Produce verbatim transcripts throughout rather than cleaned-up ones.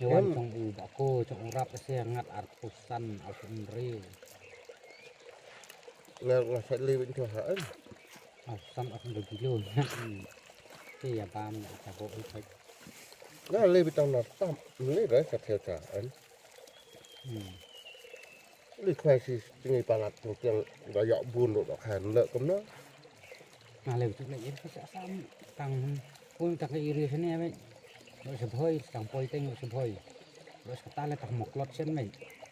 Ïa wan jong u ba ko jong u rap se ngat arphew san arphew hynriew. Nga nga sa leh win tu ha em. Arphew san arphew hynriew kilo. Hmm. Te ïa bam ïa ka bo u thai. Nga leh bitang na tam. Leh rai sa thai sa em. Hmm. Li khwai shi sngi palat tu kiang da ïoh bun ruh da khan leh kumno. Nga leh tu leh ïa ka sa sam tang pun tang ka area sini ya. Leh sa bhoi tang poi teng leh sa bhoi. Leh sa ta leh tang moklot sen mai.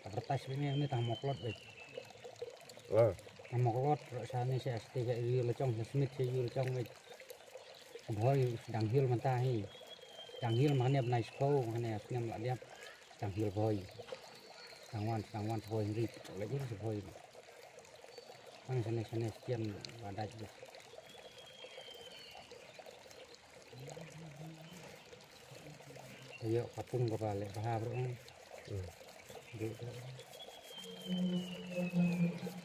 Advertise ni ni tang moklot mai. Ah. Tang moklot leh sa ni sa sti ka area lechong sa Smith sa area lechong mai. Sa bhoi dang hil mynta hi. Dang hil ma ne bnai sko ma ne snem la diap. Dang hil bhoi. Dang wan dang wan sa bhoi rit. Leh ïa sa bhoi. Ang sene sene sekian wadaj. Ayo kapung ka ba leh bha bro. Hmm. Dek.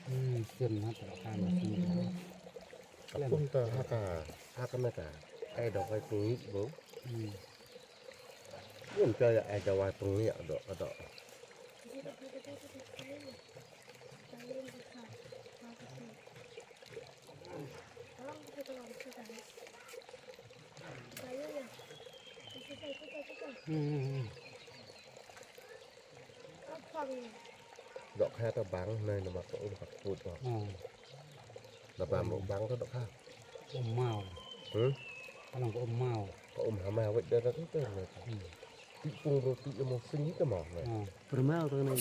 Hmm, sekian mat ka kan. Kapung ta ha ka ha ka meta. Ai dok ai pung bro. Hmm. Yun ka ya ai dawai pung ya dok ka dok. Dok kha ta bang nai na ma ko um ka put ko. Na bang mo bang ta dok kha. Um mau. Hmm? Alang ko um mau. Ko um hama wet da ta ta na. Ti pung ro ti mo sing ta mo na. Permau ta na.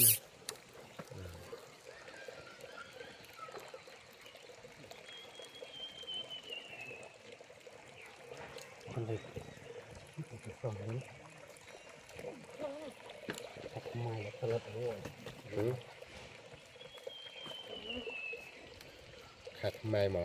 Hmm? Khat mai mo.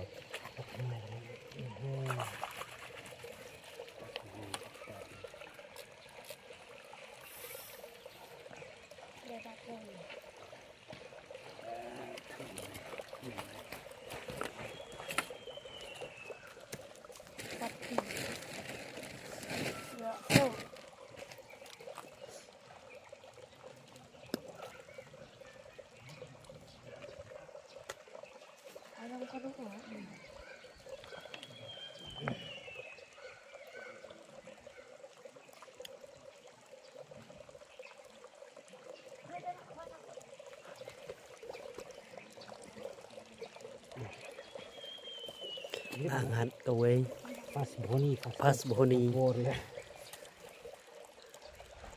Angat kawei. Pas bhoni, pas, pas bhoni. Bor le.